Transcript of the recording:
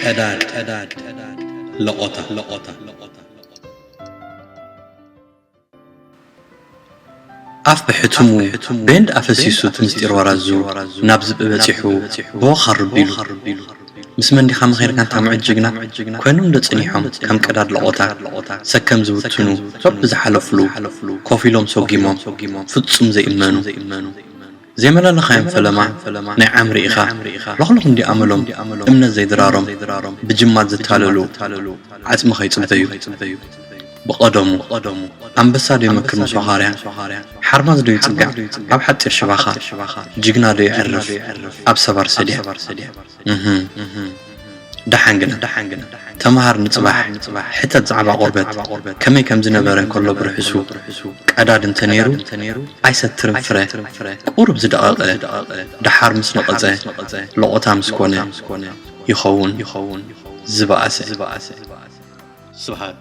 ቀዳድ ለቖታ። ኣፍ ብሕትሙ ቤንድ ኣፈሲሱ እቲ ምስጢር ወራዙ ናብ ዝብኢ በጺሑ ብወኻር ርቢሉ። ምስ መን ዲኻ መኺርካ እንታ ምዑት ጅግና? ኮይኖም ዶ ጽኒሖም ከም ቀዳድ ለቖታ ሰከም ዝውትኑ በብዝሓለፍሉ ኮፍ ኢሎም ሰጒሞም ፍጹም ዘይእመኑ። ዘይመላለኻዮም ፈለማ ናይ ዓምሪ ኢኻ። ለኽለኽ እንዲ ኣመሎም እምነት ዘይድራሮም ብጅማት ዝታለሉ ዓጽሚ ከይጽበዩ። ብቐደሙ ኣንበሳ ዶ ይመክር ምስ ዋኻርያ? ሓርማዝ ዶ ይጽጋዕ ኣብ ሓጺር ሽባኻ? ጅግና ዶ የዕርፍ ኣብ ሰባር ሰድያ? እህ። ደሓን ግና ተመሃር ንጽባሕ ሕተት ዛዕባ ቆርበት ከመይ ከም ዝነበረ እንከሎ ብርሕሱ ቀዳድ እንተ ነይሩ ኣይሰትርን ፍረ ቁሩብ ዝደቐቐ ደሓር ምስ ነቐጸ ለቖታ ምስ ኮነ ይኸውን ዝበኣሰ። ስብሓት